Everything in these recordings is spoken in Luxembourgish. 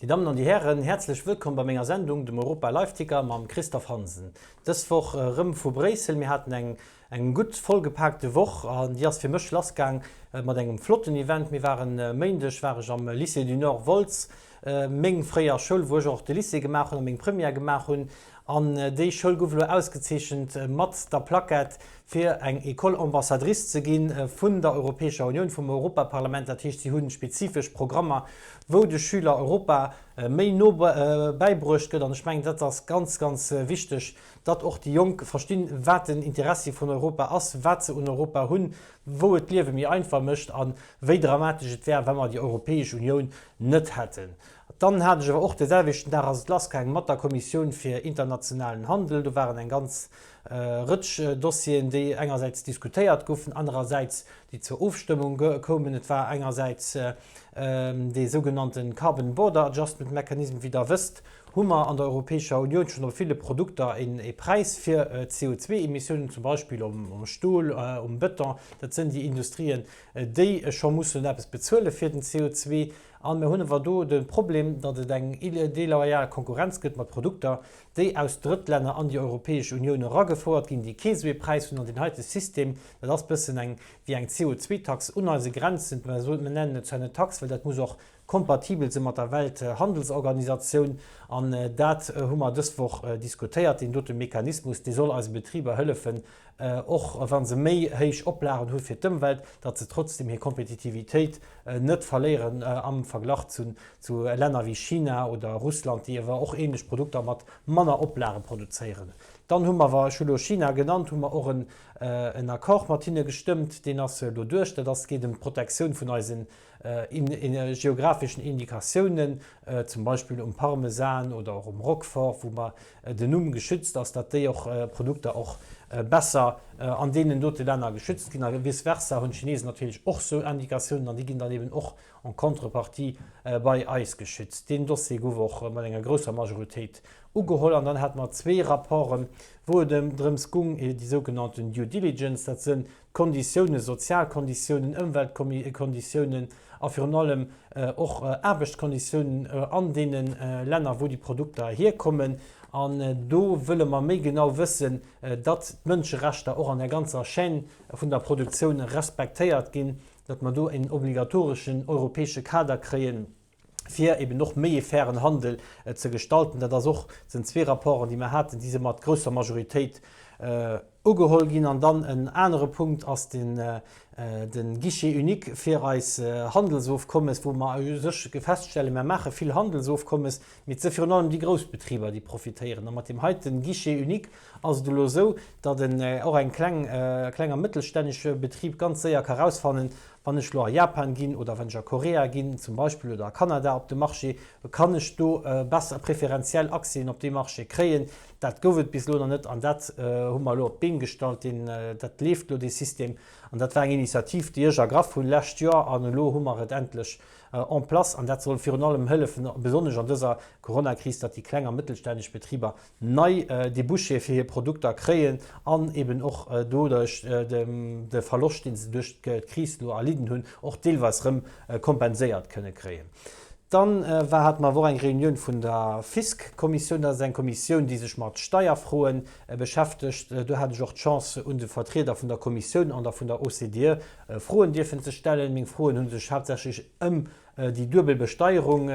Dir Dammen an Dir Hären, häerzlech wëllkomm bei menger Sendung, dem Europa Live Ticker mam Christophe Hansen. Dës Woch erëm vu Bréissel. Mir haten eng eng gutt vollgepaakte Woch an déi ass fir mech lassgaang mat engem flotten Event. Mir waren e Méindeg war ech am Lycée du Nord Wolz, meng fréier Schoul, wou ech och de Lycée gemaach hunn a meng Première gemaach hunn. An déi Schoul gouf elo ausgezeechent mat der Plaquette, fir eng École ambassadrice ze gi vun der Europäescher Unioun, vum Europaparlament. Dat heescht, si hu spezifesch Programmer, wou de Schüler Europa méi no bäibruecht gëtt. An ech mengen, dat ass ganz, ganz wichteg, datt och déi Jonk verstinn, wat den Interessi vun Europa ass, wat se un Europa hunn, wou et d'Liewe méi einfach mécht a wéi dramatesch et wär, wa mer déi Europäesch Unioun net hätten. Dann hat ech awer och, dee selwechten Dag ass et lassgaangen mat der Kommissioun fir internationalen Handel. Do waren eng ganz Rëtsch Dossieren, déi engersäits diskutéiert goufen, anerersäits déi zur Ofstëmmung koumen. Et war engersäits dee sougenannte Carbon Border Adjustment Mechanism. Wéi Der wësst, hu mer an der Europäescher Unioun schonn op ville Produkter ee Präis fir CO2-Emissiounen, zum Beispill um Stol, um Bëton. Dat sënn déi Industrien, déi scho mussen eppes bezuele fir den CO2. A mir hunn awer do de Problem, datt et eng deloyal Konkurrenz gëtt mat Produkter, déi aus Drëttlänner an déi Europäesch Unioun eragefouert ginn, déi kee sou ee Präis hunn. An deen heite System, dat ass bëssen eng wéi eng CO2-Tax un eise Grenzen. Mä mir nennen et zwar net Tax, well dat muss och kompatibel si mat der Welthandelsorganisatioun. An dat hu mer dës Woch diskutéiert, deen dote Mechanismus, dee soll eise Betriber hëllefen, och wa se méi héich Oplagen hu fir d'Ëmwelt, datt se trotzdem hir Kompetitivitéit net verléieren am Verglach zu Länner wéi China oder Russland, déi awer och ähnlech Produkter mat manner Oplage produzéieren. Dann hu mer awer, ech hu elo China genannt, hu mer och en Accord mat hinne gestëmmt, deen ass elo duerch, dat ass, geet ëm d'Protektioun vun eisen geographeschen Indikatiounen, zum Beispill um Parmesan oder och um Roquefort, wou mer den Numm geschützt ass, datt déi och Produkter och besser an deenen dote Länner geschützt ginn. A vice versa hunn d'Chinesen natierlech och sou Indikatiounen an déi ginn dann eben och en contrepartie bei eis geschützt. Deen Dossier gouf och mat enger grousser Majoritéit ugeholl. An dann hate mer zwee Rapporten, wou et drëms gung, déi sougenannten Due Diligence, dat sënn Konditiounen, sozial Konditiounen, Ëmweltkonditiounen a virun allem och Aarbechtskonditiounen an deene Länner, wou déi Produkter hierkommen. An do wëlle mer méi genau wëssen, datt d'Mënscherechter och an der ganzer Chaîne vun der Produktioun respektéiert ginn, datt mer do en obligatoreschen europäesche Kader kréien, fir eben och méi e fairen Handel ze gestalten. Dat ass och, sinn zwee Rapporten, déi mer haten, déi si mat grousser Majoritéit ugeholl ginn. An dann en anere Punkt ass den, de Guichet unique fir eis Handelsofkommes, wou mer u sech feststellen, mer maache vill Handelsofkommes, mee et si virun allem déi grouss Betriber, déi profitéieren. A mat deem heiten Guichet unique ass et elo esou, datt en och eng kleng, kleng a mëttelstänneg Betrib ganz séier ka rausfannen, Wann ech elo a Japan ginn oder wann ech a Korea ginn zum Beispill oder a Kanada op de Marché, kann ech do besser preferenziell Accèsen op dee Marché kréien. Dat gouf et bis elo nach net an dat hu mer elo op d'Been gestallt. Deen, dat leeft elo, dee System. An dat war eng Initiativ, déi ech ergraff hunn lescht Joer an elo hu mer et endlech en place. An dat soll virun allem hëllefen, besonnesch an dëser Coronakris, datt déi kleng a mëttelstänneg Betriber nei Débouchée fir hir Produkter kréien an eben och doduerch de Verloscht, dee se duerch d'Kris elo erlidden hunn, och deelweis erëm kompenséiert kënne kréien. Dann war hate mer awer och eng Reunioun vun der Fisc-Kommissioun. Dat ass eng Kommissioun, déi sech mat Steierfroe beschäftegt. Do hat ech och d'Chance, un de Vertrieder vun der Kommissioun an der vun der OCDE Froen dierfen ze stellen. Meng Froen hu sech haaptsächlech ëm déi duebel Besteierung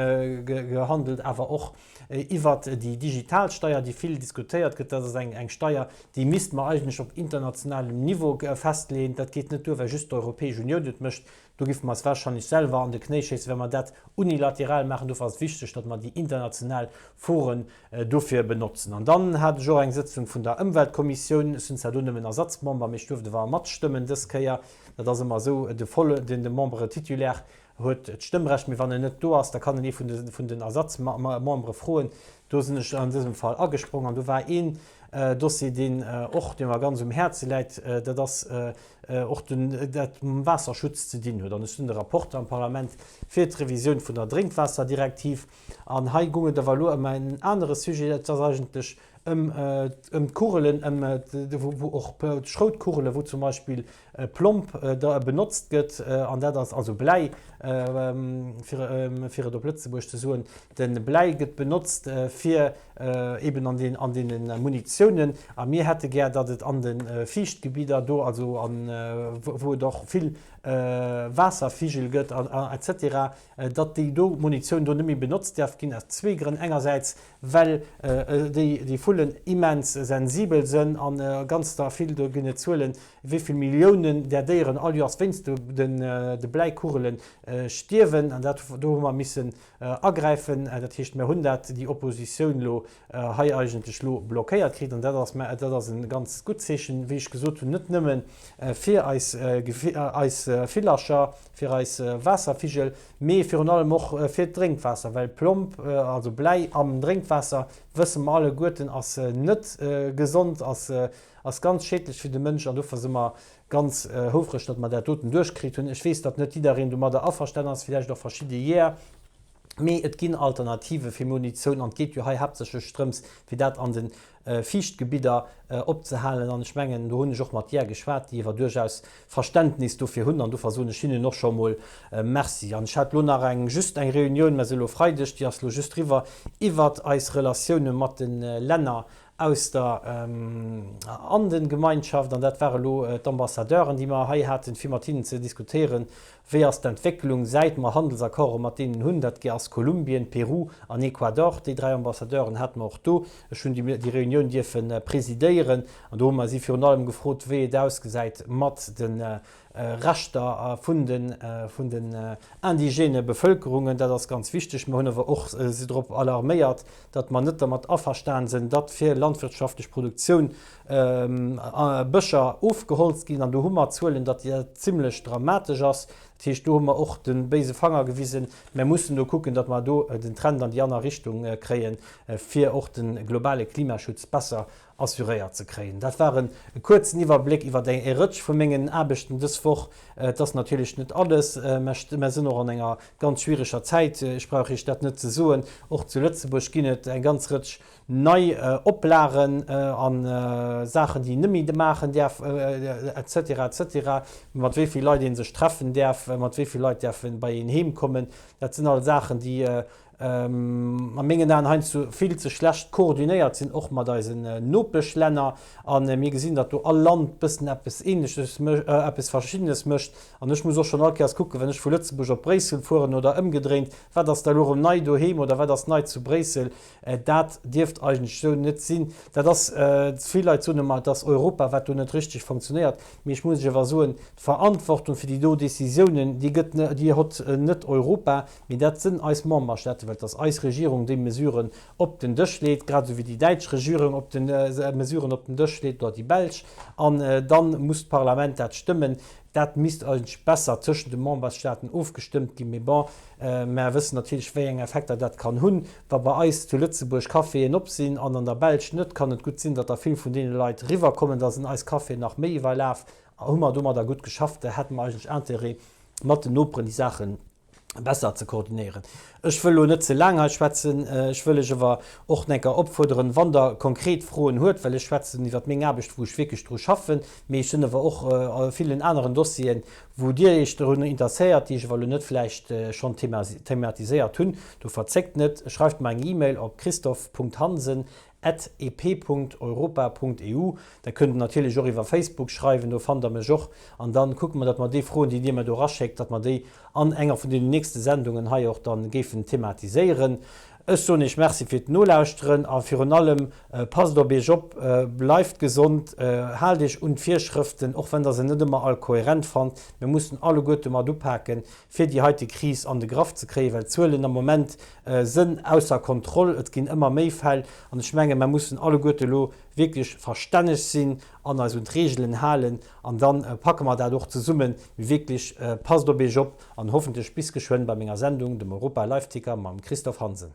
gehandelt, awer och iwwert déi digital Steier, déi vill diskutéiert gëtt. Dat ass eng Steier, déi misste mer eigentlech op internationalem Niveau festleeën. Dat geet net duer, well just d'Europäesch Unioun et mécht. Do géife mer eis warscheinlech selwer an de Knéi schéissen, wa mer dat unilateral maachen. Dofir ass et wichteg, datt mer déi international Foren dofir benotzen. An dann hat ech och eng Sëtzung vun der Ëmweltkommissioun. Ech sinn zwar do nëmmen Ersatzmember, mee ech duerft awer matstëmmen dës Kéier. Dat ass ëmmer esou, de volle, den de Membre titulaire huet d'Stëmmrecht, mee wann en net do ass, da kann en ee vun den Ersatzmembere froen. Do sinn ech an dësem Fall agesprong an do war een Dossier, deen och, dee mer ganz um Häerze läit, dat ass och den, dat mam Waasserschutz ze dinn huet. An ech sinn de Rapporteur am Parlament fir d'Revisioun vun der Drénkwaasserdirektiv. An hei goung et awer elo ëm en anere Sujet, dat ass eigentlech. ëm d'Kugelen, ëm wou och d'Schroutkugelen, wou zum Beispill Plomb da benotzt gëtt, an dat ass also Bläi, fir fir et op Lëtzebuerg ze soen, de Bläi gëtt benotzt fir eben an den an deene Munitiounen. A mir hätte gär, datt et an de Fiichtgebidder do, also an wou et och vill Waasservigel gëtt et cetera, datt déi do Munitioun do net méi benotzt däerf ginn, aus zwee Grënn, engersäits well déi Vullen immens sensibel sënn a ganz da vill, do ginn et Zuelen, wéi vill Milliounen där Déieren all Joers wéinst de Bläikugele stierwen. An dat, do hu mer missen agräifen. Dat heescht, mer hunn dat, déi Oppositioun elo hei eigentlech elo blockéiert kritt. An dat ass, dat ass e ganz gutt Zeechen, wéi ech gesot hunn, net nëmme fir eis, eis Villercher, fir eis Waasservigel, mee virun allem och fir d'Drénkwaasser, well Plomb, also Bläi am Drénkwaasser, wësse mer alleguerten, ass net gesond, ass ass ganz schädlech fir de Mënsch an dofir si mer ganz houfreg, datt mer dat doten duerchkritt hunn. Ech weess, datt net jiddereen domadder averstanen ass, villäicht och verschidde Jeeër, mee et ginn Alternative fir Munitioun an et geet jo hei haaptsächlech drëms, fir dat an de Fiichtgebidder opzehalen. An ech mengen, do hunn ech och mat Jeeër geschwat, déi ewer duerchaus Verständnis dofir hunn an dofir soen ech hinnen och scho mol Merci. An ech hat elo nach eng, just eng Reunioun, mä se elo Freideg, déi ass elo just riwwer, iwwert eis Relatioune mat de Länner aus der Andengemeinschaft, an dat ware elo d'Ambassadeuren, déi mer hei haten, fir mat hinnen ze diskutéieren, wéi ass d'Entwécklung, säit mer Handelsaccorde mat deenen hunn. Dat ass Kolumbien, Peru an Ecuador. Déi 3 Ambassadeuren hate mer och do. Ech hunn déi Reunioun dierfe presidéieren an do hu mer si virun allem gefrot, wéi et ausgesäit mat de Rechter vun den indigène Bevëlkerungen. Dat ass ganz wichteg. Mer hunn awer och si drop alarméiert, datt mer net dermat averstan sinn, datt fir landwirtschaftlech Produktioun Bëscher ofgeholzt ginn. An do hu mer Zuelen, datt dat zimlech dramatesch ass. Dat heescht, do hu mer och de béise Fanger gewisen. Mer mussen do kucken, datt mer do den Trend an déi aner Richtung kréien, fir och de globale Klimaschutz besser assuréiert ze kréien. Dat war e kuerzen Iwwerbléck iwwer eng Rëtsch vu mengen Aarbechten dës Woch. Et ass natierlech net alles. Mer sinn och an enger ganz schwiereger Zäit, ech brauch Iech dat net ze soen. Och zu Lëtzebuerg ginn et eng ganz Rëtsch nei Oplagen a Saachen, déi een net méi maachen däerf, et cetera, et cetera, mat wéi vill Leit ee sech treffen däerf, mat wéi vill Leit däerfe bei een heem kommen. Dat sinn all Saachen, déi a mengen Aen heiansdo vill ze schlecht koordinéiert sinn, och mat eisen Nopeschlänner. A mir gesinn, datt do all Land bëssen eppes Ähnleches, eppes Verschiddenes mécht. An ech muss och schonn all Kéiers kucken, wann ech vu Lëtzebuerg op Bréissel fueren oder ëmgedréint, wat ass da elo erëm nei doheem oder wat ass nei zu Bréissel. Dat dierft eigentlech esou net sinn. Dat ass, vill Leit soen ëmmer, et ass Europa, wat do net richteg funktionéiert. Mee ech muss lech awer soen, d'Verantwortung fir déi do Décisiounen, déi gëtt, déi hott net Europa, Mee dat sënn eis Memberstaaten, well et ass eis Regierung, déi Mesuren op den Dësch leet, grad esou wéi déi däitsch Regierung op den Mesuren op den Dësch leet oder déi belsch. An dann muss d'Parlament dat stëmmen. Dat misst eigentlech besser tëschent de Memberstaaten ofgestëmmt ginn. Mee bon, mer wëssen natierlech, wéi eng Effekter dat kann hunn. Wa bei eis zu Lëtzebuerg Caféen op sinn an an der Belsch net, kann et gutt sinn, datt der vill vun deene Leit riwwerkommen. Da sinn eis Caféen nach méi iwwerlaf. Hu mer domadder gutt geschafft? Da hätte mer eigentlech Intérêt, mat den Noperen déi Saachen besser ze koordinéieren. Ech wëll elo net ze laang hei schwätzen. Ech wëll lech awer och enker opfuerderen, wann Der konkret Froen huet, well ech schwätzen iwwert meng Aarbecht, wou ech wierklech dru schaffen, mee ech sinn awer och a villen aneren Dossieren, wou Dir Iech drun interesséiert, déi ech awer elo net vläicht schonn thematiséiert hunn. Do verzéckt net, schreift mer eng E-Mail op christophe.hansen at ep.europa.eu. Der kënnt natierlech och iwwer Facebook schreiwen, do fannt der mech och. An dann kucke mer, datt mer déi Froen, déi Dir mer do eraschéckt, datt mer déi an enger vun deenen nächste Sendungen hei och dann géifen thematiséieren. Ech soen Iech Merci fir d'Nolauschteren a virun allem, passt op Iech op, bleift gesond, haalt Iech un d'Virschrëften, och wann Der se net ëmmer all kohärent fannt. Mir mussen alleguerte mat upaken, fir déi heite Kris an de Graff ze kréien, well d'Zuelen am Moment sënn ausser Kontroll, et ginn ëmmer méi Fäll an ech menge mer mussen alleguerte elo wierklech verstänneg sinn an eis un d'Reegelen halen an da packe mer dat och zesummen. Mee wierklech, passt op Iech op an hoffentlech bis geschwënn bei menger Sendung, dem Europa Live Ticker mam Christophe Hansen.